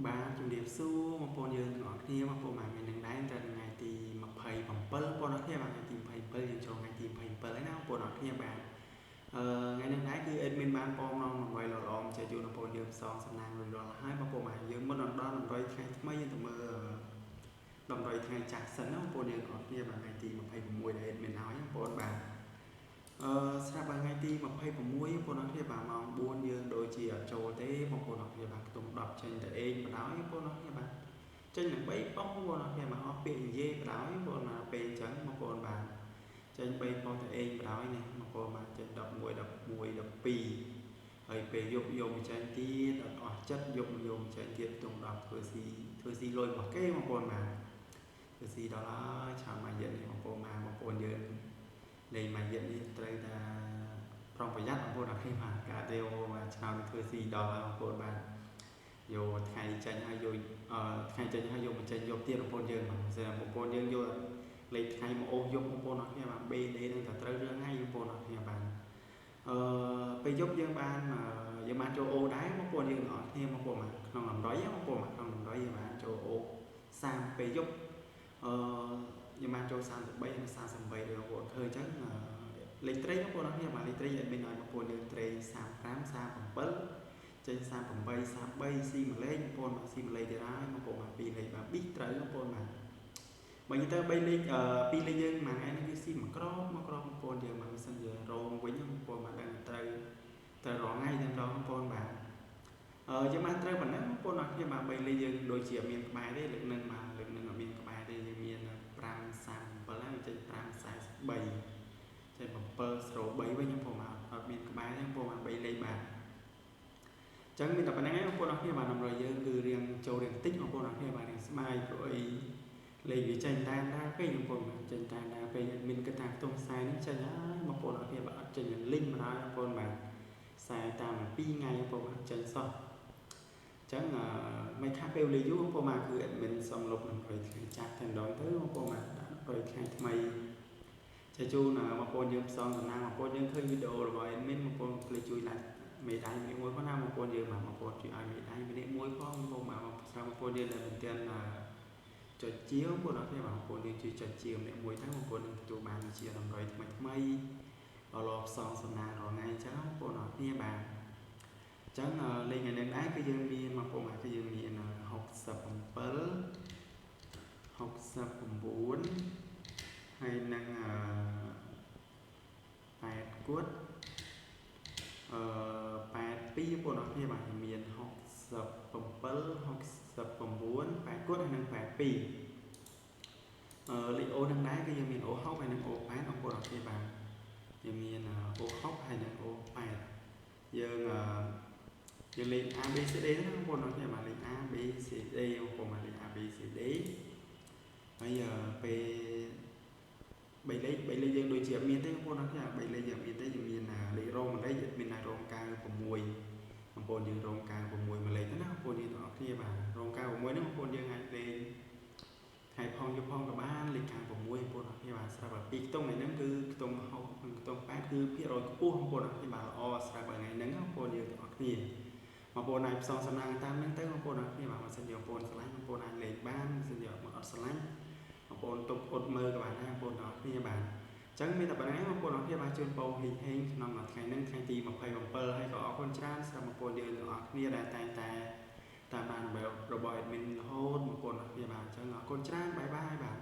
បាទជំរាបសួរបងប្អូនយើងទាំងអស់គ្នាបងប្អូនបាទថ្ងៃនឹងដែរត្រូវថ្ងៃទី27បងប្អូនអរគ្នាបាទថ្ងៃទី27យើងចូលថ្ងៃទី27ហើយណាបងប្អូនអរគ្នាបាទអឺថ្ងៃនេះដែរគឺ admin បានប៉ងនងតម្រុយល្អៗចែកជូនបងប្អូនយើងផ្សងសំណាងរួចរាល់ហើយបងប្អូនបាទយើងមុននឹងដល់តម្រុយថ្ងៃថ្មីយើងទៅមើលតម្រុយថ្ងៃចាស់សិនណាបងប្អូនយើងអរគ្នាបាទថ្ងៃទី26ដែល admin ឲ្យបងប្អូនបាទអឺស្រាប់ហើយថ្ងៃទី26បងប្អូនអរគ្នាបាទម៉ោង4យើងដូចជាអត់ចូលទេបងប្អូនអរគ្នាបាទខ្ទង់10ចេញទៅអេងបណ្ដោយបងប្អូនអរគ្នាបាទចេញនឹង3ប៉ុងបងប្អូនអរគ្នាបាទអស់ពាក្យនិយាយបណ្ដោយបងប្អូនបាទពេលអញ្ចឹងបងប្អូនបាទចេញ3ប៉ុងទៅអេងបណ្ដោយនេះបងប្អូនបាទចេញ11 11 12ហើយពេលយប់យកមកចេញទៀតអត់អស់ចិត្តយប់យកមកចេញទៀតខ្ទង់10ធ្វើស៊ីលុយរបស់គេបងប្អូនបាទធ្វើស៊ីដល់ហើយឆាមមួយយៈនេះបងប្អូនបាទបងប្អូនយើងលេងមួយយៈនេះត្រូវតែប្រុងប្រយ័ត្នបងប្អូនអរគ្នាបាទកាទេអូបាទឆ្នោតធ្វើស៊ីដល់ហើយបងប្អូនបាទយកថ្ងៃចេញហើយយកថ្ងៃចេញហើយយកមកចេញយកទៀតបងប្អូនយើងបាទស្រាប់បងប្អូនយើងយកលេខថ្ងៃមកអូសយកបងប្អូនអរគ្នាបាទ BD នឹងតែត្រូវរឿងហើយបងប្អូនអរគ្នាបាទអឺពេលយប់យើងបានចូលអូដែរបងប្អូនយើងអរគ្នាបងប្អូនបាទក្នុងតម្រុយបងប្អូនបាទក្នុងតម្រុយយើងបានចូលអូ30ពេលយប់អឺយើងបានចូល33និង48ដូចបងប្អូនឃើញអញ្ចឹងលេខត្រីបងប្អូនអរគ្នាបាទលេខត្រី admin ឲ្យបងប្អូនយើងត្រី35 37ចេញ38 33ស៊ីមួយលេខបងប្អូនបាទស៊ីមួយលេខទៀតហើយបងប្អូនបាទ2លេខបាទប៊ីត្រូវបងប្អូនបាទបើនិយាយទៅ3លេខ2លេខយើងមួយថ្ងៃនេះគឺស៊ីមួយក្របមួយក្របបងប្អូនយើងបាទមិនសិនជារងវិញបងប្អូនបាទដឹងត្រូវត្រូវរងថ្ងៃតែម្ដងបងប្អូនបាទអឺយើងបានត្រូវប៉ុណ្ណឹងបងប្អូនអរគ្នាបាទ3លេខយើងដូចជាមានក្បែរទេលើកនឹងបាទលើកនឹងអត់មានក្បែរទេយើងមាន5 37ហើយចេញ5 43ចេញ7 03វិញបងប្អូនបាទអត់មានក្បែរទេបងប្អូនបាទ3លេខបាទចឹងមានតែប៉ុណ្្នឹងឯងបងប្អូនអរគ្នាបាទតម្រុយយើងគឺរៀងចូលរៀងតិចបងប្អូនអរគ្នាបាទរៀងស្បាយព្រោះអីលេខវាចេញតាមដាពេកបងប្អូនបាទចេញតាមដាពេកមានគិតថាខ្ទង់ខ្សែនេះចេញហើយបងប្អូនអរគ្នាបាទអត់ចេញលីងមកហើយបងប្អូនបាទខ្សែតាម2ថ្ងៃបងប្អូនបាទចេញសោះចឹងមិនខាត់ពេលវេលាយូរបងប្អូនបាទគឺ admin សូមលុបតម្រុយថ្ងៃចាស់តែម្ដងទៅបងប្អូនបាទដាក់តម្រុយថ្ងៃថ្មីចែកជូនបងប្អូនយើងផ្សងសំណាងបងប្អូនយើងឃើញវីដេអូរបស់ admin បងប្អូនភ្លេចជួយ like មេដៃម្នាក់មួយផងណាបងប្អូនយើងបាទបងប្អូនជួយឲ្យមេដៃម្នាក់មួយផងបងប្អូនបាទស្រាប់បងប្អូនយើងដែលមិនទាន់ចុចជាវបងប្អូនអរគ្នាបាទបងប្អូនយើងជួយចុចជាវម្នាក់មួយទៅបងប្អូននឹងទទួលបានជាតម្រុយថ្មីថ្មីល្អផ្សងសំណាងរាល់ថ្ងៃអញ្ចឹងបងប្អូនអរគ្នាបាទអញ្ចឹងលេខថ្ងៃនេះដែរគឺយើងមានបងប្អូនបាទគឺយើងមាន67 69ហើយនឹង8គត់អឺ82បងប្អូនអរគ្នាបាទមាន67 69 8គត់ហើយនឹង82អឺលេខអូនឹងដែរគឺយើងមានអូ6ហើយនឹងអូ8បងប្អូនអរគ្នាបាទយើងមានអូ6ហើយនឹងអូ8យើងយើងលេខ A B C D ណាបងប្អូនអរគ្នាបាទលេខ A B C D បងប្អូនបាទលេខ A B C D ហើយពេល3លេខ3លេខយើងដូចជាមានទេបងប្អូនអរគ្នា3លេខយើងមានទេយើងមានលេខរងមួយលេខមានរង96បងប្អូនយើងរង96មួយលេខទៅណាបងប្អូនយើងទាំងអស់គ្នាបាទរង96ហ្នឹងបងប្អូនយើងអាចលេងថ្ងៃផងយប់ផងក៏បានលេខ96បងប្អូនអរគ្នាបាទស្រាប់តែ2ខ្ទង់ថ្ងៃហ្នឹងគឺខ្ទង់6និងខ្ទង់8គឺភាគរយខ្ពស់បងប្អូនអរគ្នាបាទល្អស្រាប់តែថ្ងៃហ្នឹងបងប្អូនយើងទាំងអស់គ្នាបងប្អូនអាចផ្សងសំណាងតាមហ្នឹងទៅបងប្អូនអរគ្នាបាទបើសិនជាបងប្អូនស្រឡាញ់បងប្អូនអាចលេងបានបើសិនជាអត់ស្រឡាញ់បងប្អូនទុកអត់មើលក៏បានដែរបងប្អូនទាំងអស់គ្នាបាទចឹងមានតែប៉ុណ្ណេះបងប្អូនអរគ្នាបាទជូនពរហេងហេងក្នុងថ្ងៃហ្នឹងថ្ងៃទី27ហើយក៏អរគុណច្រើនសម្រាប់បងប្អូនយើងទាំងអស់គ្នាដែលតែងតែតាមបានរបស់ admin រហូតបងប្អូនអរគ្នាបាទអញ្ចឹងអរគុណច្រើន bye bye បាទ។